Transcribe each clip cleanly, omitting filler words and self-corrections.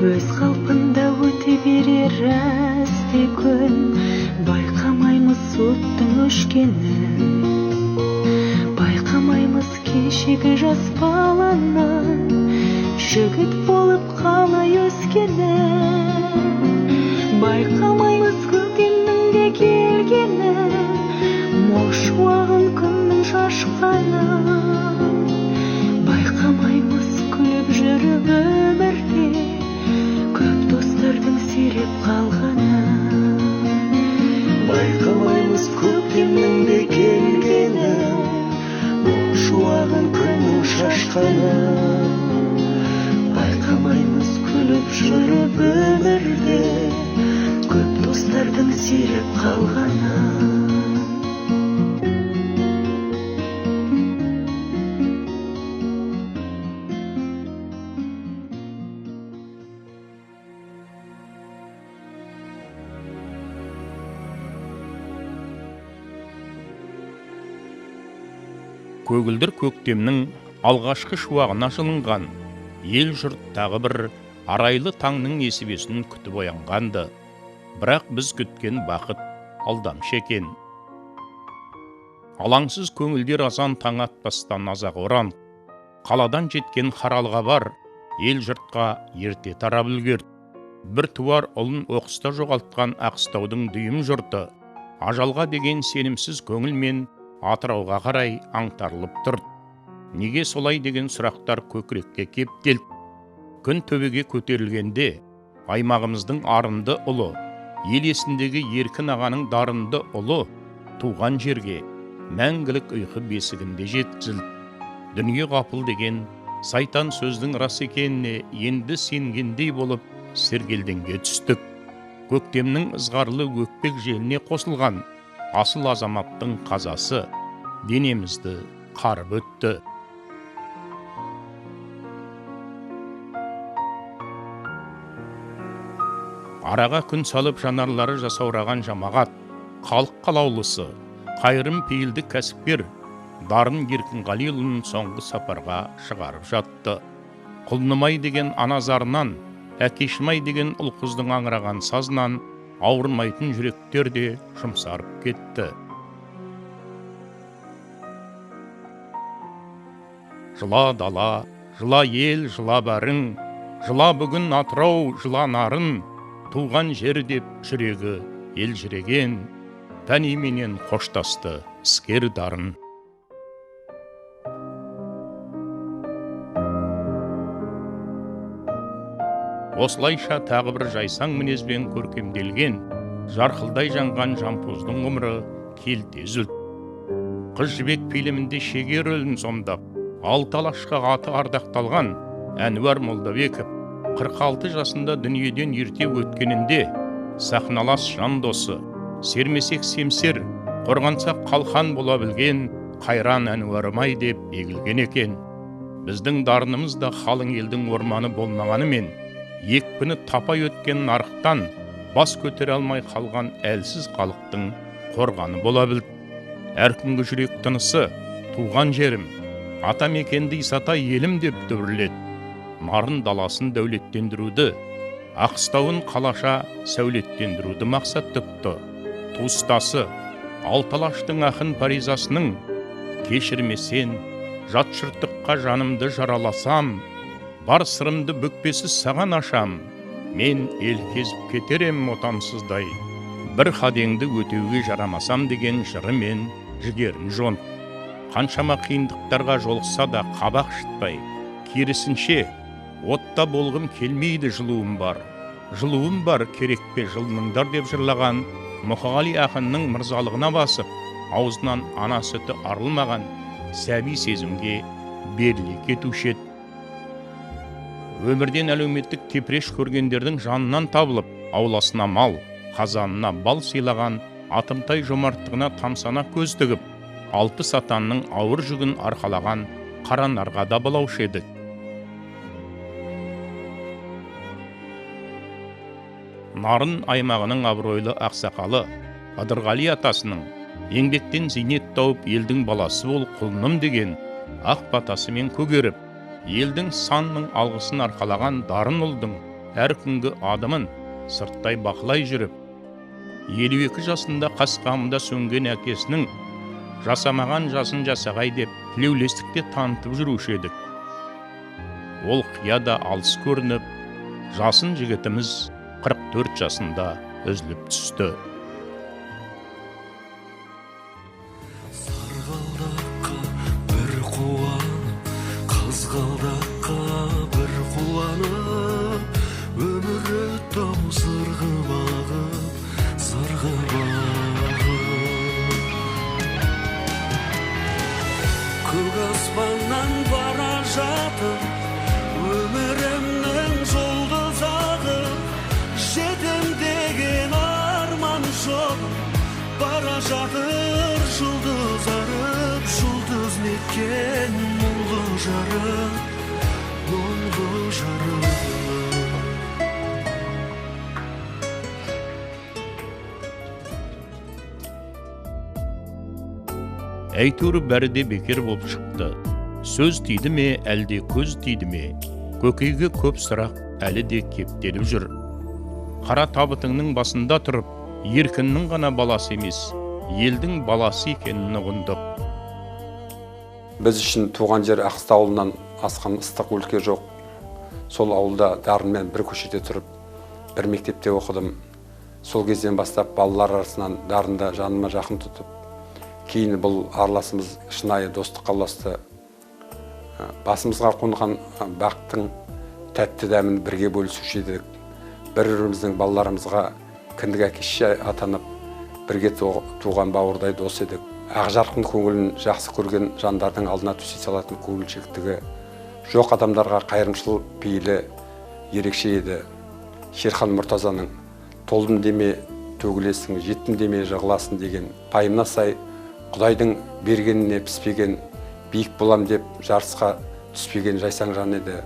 Өз қалпында өте берер әсте күн, байқамаймыз оттың өшкенін, байқамаймыз кешегі жас баланың жігіт болып қалай өскенін, байқамаймыз көктемнің де келгенін, мол шуағын күннің шашқанын, байқамаймыз күліп жүріп өмірде көп достардың сиреп қалғанын, Байқамаймыз көктемнің де келгенін, мол шуағын күннің шашқанын, байқамаймыз күліп жүріп өмірде көп достардың сиреп қалғанын. Көгілдір көктемнің алғашқы шуағына жылынған ел жұрт тағы бір арайлы таңның несібесін күтіп оянғанды. Бірақ біз күткен бақыт алдамшы екен. Алаңсыз көңілдер азан таң атпастан азақ оран. Қаладан жеткен қаралы хабар ел жұртқа ерте тарап үлгерді. Бір туар ұлын оқыста жоғалтқан Аққыстаудың дүйім жұрты ажалға деген сенімсіз көңілмен Атырауға қарай аңтарылып тұр. Неге солай деген сұрақтар көкірекке кептелді. Күн төбеге көтерілгенде аймағымыздың арынды ұлы, ел есіндегі Еркін ағаның дарынды ұлы туған жерге мәңгілік ұйқы бесігінде жеткізілді. Дүние ғапыл деген сайтан сөздің рас екеніне енді сенгендей болып сергелдеңге түстік. Көктемнің ызғарлы өкпек желіне қосылған асыл азаматтың қазасы денемізді қарып өтті. Араға күн салып жанарлары жасаураған жамағат, халық қалаулысы, қайырым пейілді кәсіпкер Дарын Еркінғалиұлын соңғы сапарға шығарып жатты. Құлнымай деген ана зарынан, әкешімай деген ұл-қыздың аңыраған сазынан ауырмайтын жүректер де жұмсарып кетті. Жыла дала, жыла ел, жыла бәрің, жыла бүгін Атырау, жыла Нарын, туған жер деп жүрегі елжіреген, пәнименен қоштасты іскер Дарын. Осылайша тағы бір жайсаң мінезбен көркемделген, жарқылдай жанған жампоздың ғұмыры келте үзілді. Қыз жібек фильмінде шеге рөлін сомдап, алты алашқа аты ардақталған Әнуар Молдабеков 46 жасында дүниеден ерте өткенінде сахналас жан досы, сермесек семсер, қорғансақ қалқан бола білген қайран Әнуарым-ай деп егілген екен. Біздің дарынымыз да қалың елдің орманы болмағанымен, екпіні тапай өткен нарықтан бас көтере алмай қалған әлсіз халықтың қорғаны бола білді. Әркімгі жүрек тынысы, туған жерім, ата мекенді Исатай елім деп дүбірледі. Нарын даласын дәулеттендіруді, Аққыстауын қалаша сәулеттендіруді мақсат тұтты. Туыстасы, алты алаштың ақын паризасының кешірмесен, жат жұрттыққа жанымды жараласам, бар сырымды бүкпесіз саған ашам, мен ел кезіп кетерем отансыздай, бір хадеңді өтеуге жарамасам деген жырымен жігерін жон. Қаншама қиындықтарға жолықса да қабақ шытпай, керісінше, отта болғым келмейді жылуым бар, жылуым бар керек пе жылыныңдар деп жырлаған Мұқағали ақынның мырзалығына басып, аузынан ана сүті арылмаған сәби сезімге беріле кетуші еді. Өмірден әлеуметтік тепіреш көргендердің жанынан табылып, ауласына мал, қазанына бал сыйлаған атымтай жомарттығына тамсана көз тігіп, алты сатанның ауыр жүгін арқалаған қара нарға да балаушы едік. Нарын аймағының абыройлы ақсақалы Ыдырғали атасының еңбектен зейнет тауып елдің баласы бол құлыным деген ақ батасымен көгеріп, елдің сан мың алғысын арқалаған дарын ұлдың әр күнгі адымын сырттай бақылай жүріп, 52 жасында қас қамында сөнген әкесінің жасамаған жасын жасағай деп тілеулестікте танытып жүруші едік. Ол қияда алыс көрініп, жасын жігітіміз 44 жасында үзіліп түсті. Сарғалдаққа бір қуанып, қызғалдаққа бір қуанып, өмір өтті-ау сырғып ағып, сырғып ағып. Көк аспаннан бара жатыр өмірімнің жұлдыз ағып, жетем деген арман жолым бара жатыр жұлдыз арып, жұлдыз неткен мұңлы жарық, мұңлы жарық. Әйтеуір бәрі де бекер болып шықты. Сөз тиді ме, әлде көз тиді ме? Көкейге көп сұрақ әлі де кептеліп жүр. Қара табытыңның басында тұрып, Еркіннің ғана баласы емес, елдің баласы екенін ұғындық. Біз үшін туған жер Аққыстау ауылынан асқан ыстық өлке жоқ. Сол ауылда Дарынмен бір көшеде тұрып, бір мектепте оқыдым. Сол кезден бастап балалар арасынан Дарынды жаныма жақын тұтып, кейін бұл араласымыз шынайы достыққа ұласты. Басымызға қонған бақтың тәтті дәмін бірге бөлісуші едік. Бір-біріміздің балаларымызға кіндік әке-шеше атанып, бірге туған бауырдай дос едік. Ақжарқын көңілін жақсы көрген жандардың алдына түсе салатын көңілшектігі, жоқ адамдарға қайырымшыл пейілі ерекше еді. Шерхан Мұртазаның «Толдым деме төгілесің, жеттім деме жығыласың» деген пайымына сай, Құдайдың бергеніне піспеген, биік болам деп жарысқа түспеген жайсаң жан еді.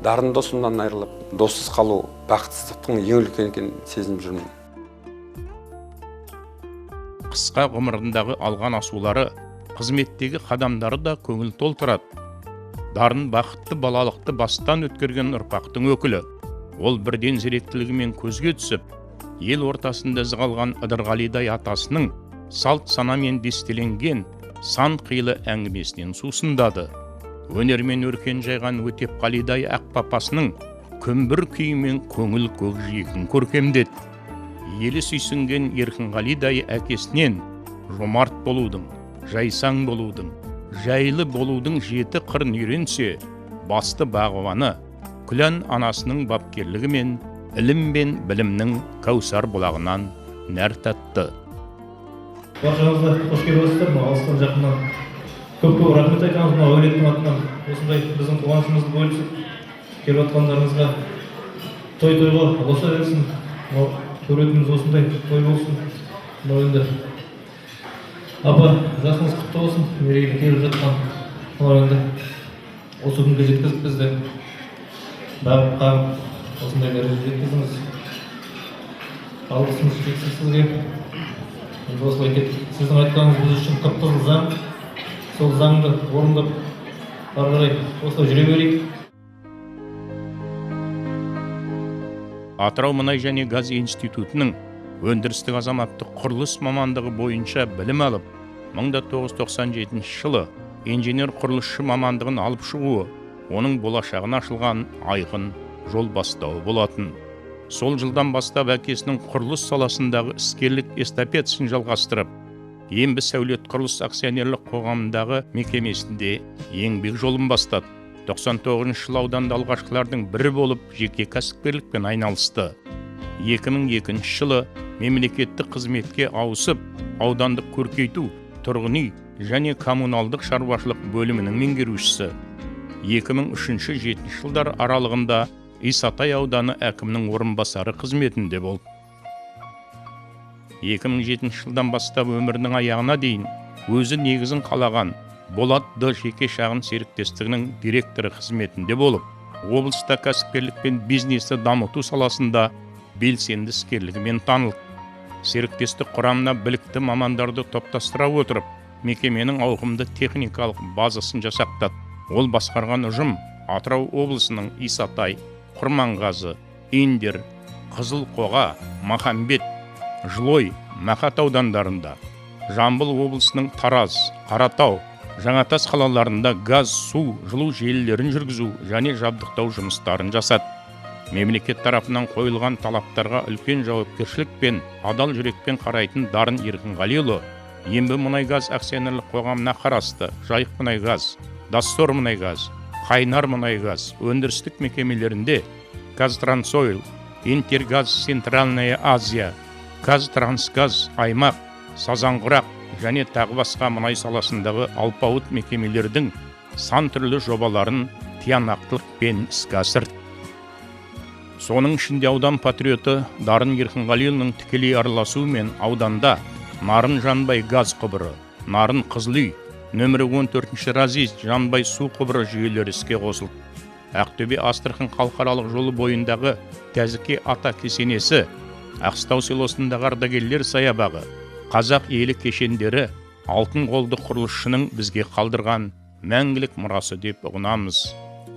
Дарын досымнан айырылып, доссыз қалу бақытсыздықтың ең үлкен екенін сезініп жүрмін. Қысқа ғұмырындағы алған асулары, қызметтегі қадамдары да көңіл толтырады. Дарын бақытты балалықты бастан өткерген ұрпақтың өкілі. Ол бірден зеректілігімен көзге түсіп, ел ортасында із қалған Ыдырғалидай атасының салт санамен дестеленген сан қилы әңгімесінен сусындады. Өнермен өркен жайған Өтепқалидай ақ папасының күмбір күйімен көңіл көкжиегін көркемдеді. Елі сүйсінген Еркінғалидай әкесінен жомарт болудың, жайсаң болудың, жайлы болудың жеті қырын үйренсе, басты бағуаны Күлән анасының бапкерлігімен ілім мен білімнің кәусар бұлағынан нәр татты. Баршаңызға қош келіп мына алыстан жақыннан көп-көп рахмет айтамыз. Мына әулеттің атынан осындай біздің қуанышымызды бөлісіп келіп жатқандарыңызға, той тойға ұласа берсін, мынау көретініміз осындай той болсын. Мынау енді апа жасыңыз құтты болсын, мерекеге келіп жатқан мынау енді осы күнге жеткізіп бізді бағып қағып осындай дәрежеге жеткіздіңіз. Алғысымыз шексіз сізге. Енді осылай кеттік. Сіздің айтқаныңыз біз үшін қып-қызыл заң. Сол заңды орындап ары қарай осылай жүре берейік. Атырау мұнай және газ институтының өндірістік азаматтық құрылыс мамандығы бойынша білім алып, 1997 жылы инженер құрылысшы мамандығын алып шығуы оның болашағына ашылған айқын жол бастауы болатын. Сол жылдан бастап әкесінің құрылыс саласындағы іскерлік эстафетасын жалғастырып, Ембі сәулет құрылыс акционерлік қоғамындағы мекемесінде еңбек жолын бастады. 99 жылы ауданда алғашқылардың бірі болып жеке кәсіпкерлікпен айналысты. 2002 жылы мемлекеттік қызметке ауысып, аудандық көркейту, тұрғын үй және коммуналдық шаруашылық бөлімінің меңгерушісі. 2003-2007 жылдар аралығында Исатай ауданы әкімінің орынбасары қызметінде болды. 2007 жылдан бастап өмірінің аяғына дейін өзі негізін қалаған Болат Д жеке шағын серіктестігінің директоры қызметінде болып, облыста кәсіпкерлік пен бизнесті дамыту саласында белсенді іскерлігімен танылды. Серіктестік құрамына білікті мамандарды топтастыра отырып, мекеменің ауқымды техникалық базасын жасақтады. Ол басқарған ұжым Атырау облысының Исатай, Құрманғазы, Индер, Қызылқоға, Махамбет, Жылой, Мақат аудандарында, Жамбыл облысының Тараз, Қаратау, Жаңатас қалаларында газ, су, жылу желілерін жүргізу және жабдықтау жұмыстарын жасады. Мемлекет тарапынан қойылған талаптарға үлкен жауапкершілікпен, адал жүрекпен қарайтын Дарын Еркінғалиұлы Ембі мұнайгаз акционерлік қоғамына қарасты Жайық мұнайгаз, Доссор мұнайгаз, Қайнар мұнайгаз өндірістік мекемелерінде Казтрансойл, Интергаз Центральная Азия, Казтрансгаз аймақ, Сазанқұрақ және тағы басқа мұнай саласындағы алпауыт мекемелердің сан түрлі жобаларын тиянақтылықпен іске асырды. Соның ішінде аудан патриоты Дарын Еркінғалиұлының тікелей араласуымен ауданда Нарын Жанбай газ құбыры, Нарын Қызылүй, нөмірі 14-ші разъезд Жанбай су құбыры жүйелері іске қосылды. Ақтөбе Астрахань халықаралық жолы бойындағы Тәзіке ата кесенесі, Ақстау селосындағы ардагерлер саябағы, қазақ елі кешендері алтын қолды құрылысшының бізге қалдырған мәңгілік мұрасы деп ұғынамыз.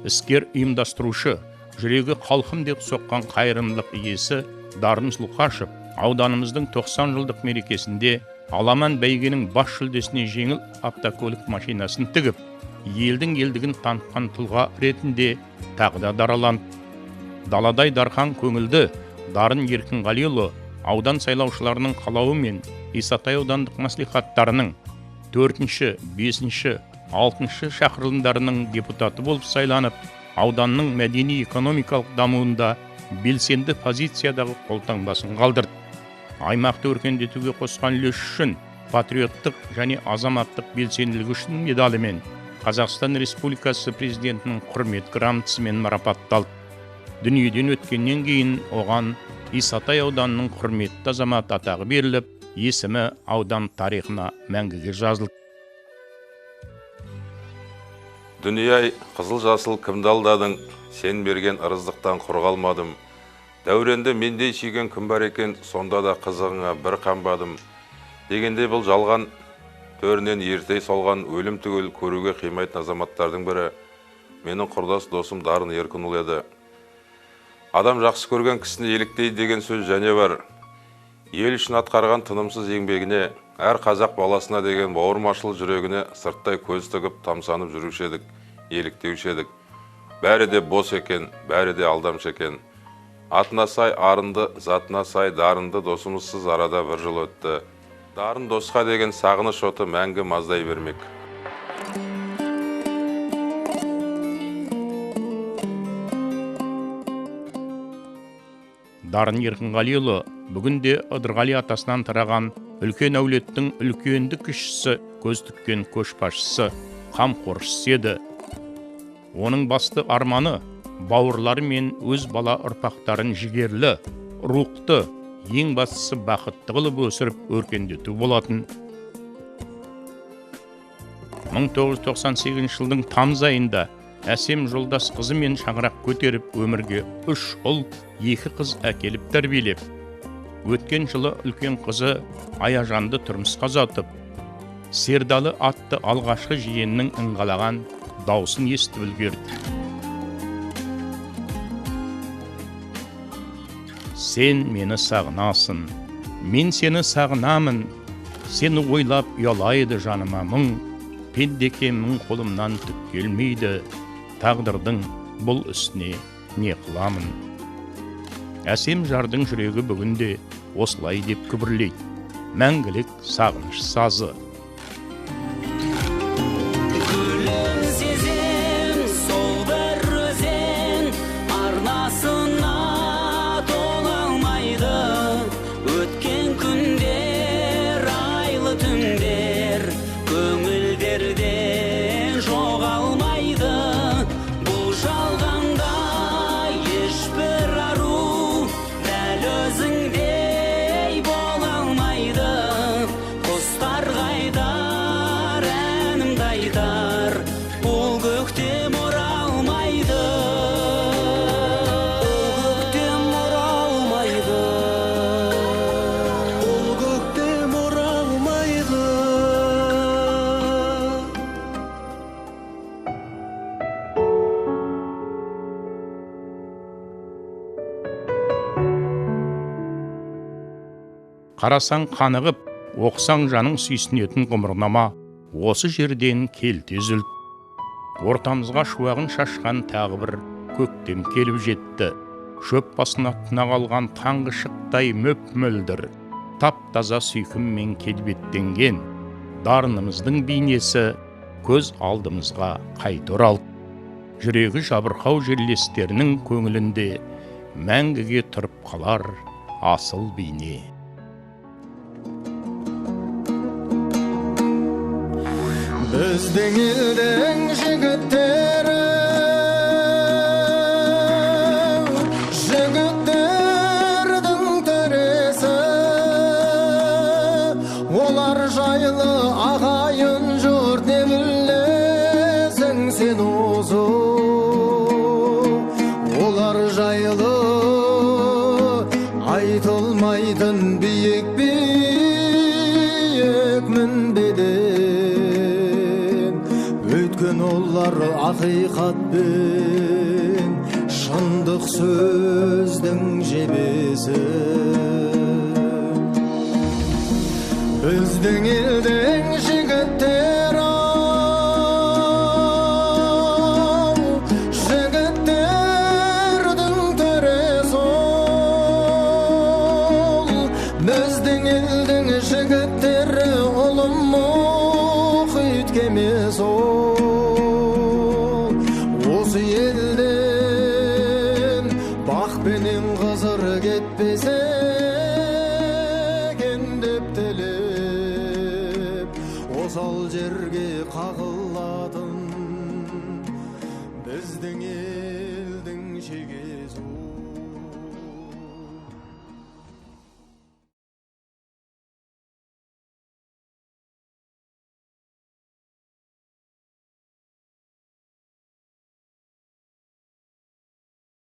Іскер ұйымдастырушы, жүрегі халқым деп соққан қайырымдылық иесі Дарын Сұлқашев ауданымыздың 90 жылдық мерекесінде аламан бәйгенің бас жүлдесіне жеңіл автокөлік машинасын тігіп, елдің елдігін танытқан тұлға ретінде тағы да дараланды. Даладай дархан көңілді Дарын Еркінғалиұлы аудан сайлаушыларының қалауымен Исатай аудандық мәслихаттарының 4-ші, 5-ші, 6-шы шақырылымдарының депутаты болып сайланып, ауданның мәдени экономикалық дамуында белсенді позициядағы қолтаңбасын қалдырды. Аймақты өркендетуге қосқан үлесі үшін патриоттық және азаматтық белсенділігі үшін медалімен Қазақстан Республикасы президентінің құрмет грамотасымен марапатталды. Дүниеден өткеннен кейін оған Исатай ауданының құрметті азаматы атағы беріліп, есімі аудан тарихына мәңгіге жазылды. Дүние-ай, қызыл жасыл кімді алдадың, сен берген ырыздықтан құр қалмадым. Дәуренді мендей сүйген кім бар екен, сонда да қызығыңа бір қанбадым. Дегенде бұл жалған төрінен ерте солған өлім түгел көруге қимайтын азаматтардың бірі менің құрдас досым Дарын Еркінұлы еді. Адам жақсы көрген кісіні еліктейді деген сөз және бар. Ел үшін атқарған тынымсыз еңбегіне, әр қазақ баласына деген бауырмашыл жүрегіне сырттай көз тігіп тамсанып жүруші едік, еліктеуші едік. Бәрі де бос екен, бәрі де алдамшы екен. Атына сай арынды, затына сай дарынды досымызсыз арада бір жыл өтті. Дарын досқа деген сағыныш оты мәңгі маздай бермек. Дарын Еркінғалиұлы бүгінде Ыдырғали атасынан тараған үлкен әулеттің үлкенді кішісі, көз тіккен көшбасшысы, қамқоршысы еді. Оның басты арманы бауырлары мен өз бала ұрпақтарын жігерлі, рухты, ең бастысы бақытты қылып өсіріп өркендету болатын. 1998 жылдың тамыз айында Әсем жолдас қызымен шаңырақ көтеріп өмірге 3 ұл, 2 қыз әкеліп тәрбиелеп, өткен жылы үлкен қызы Аяжанды тұрмысқа ұзатып, Сердалы атты алғашқы жиеннің ыңғалаған даусын естіп үлгерді. Сен мені сағынасың, мен сені сағынамын, сені ойлап ұялайды жаныма мұң, пендекемнің қолымнан түк келмейді, тағдырдың бұл үстіне не қыламын. Әсем жардың жүрегі бүгінде осылай деп күбірлейді. Мәңгілік сағыныш сазы. Гүлін сезем, сол бір өзен, арнасына тола алмайды. Өткен күндер, айлы түндер, көңілдерден жоғалмайды. Бұл жалғанда ешбір ару дәл өзіңдей бола алмайды. Құстар Қарасаң қанығып, оқысаң жаның сүйсінетін ғұмырнама осы жерден келте үзілді. Ортамызға шуағын шашқан тағы бір көктем келіп жетті. Шөп басына тұна қалған таңғы шықтай мөп-мөлдір, тап-таза сүйкіммен келбеттенген дарынымыздың бейнесі көз алдымызға қайта оралды. Жүрегі жабырқау жерлестерінің көңілінде мәңгіге тұрып қалар асыл бейне. Біздің елдің жігіттері, жігіттердің төресі, олар жайлы ағайын жұрт не білесің сен осы? Олар жайлы айтылмайтын биік биік мінбеден, өткен олар ақиқатпен шындық сөздің жебесі. Біздің елдің жігіттері, жігіттердің төресі ол. Біздің елдің жігіттері ұлы мұхит кемесі ол. Осы елден бақ пенен қызыр кетпесе екен деп тілеп, осал жерге қағылатын біздің елдің шегесі.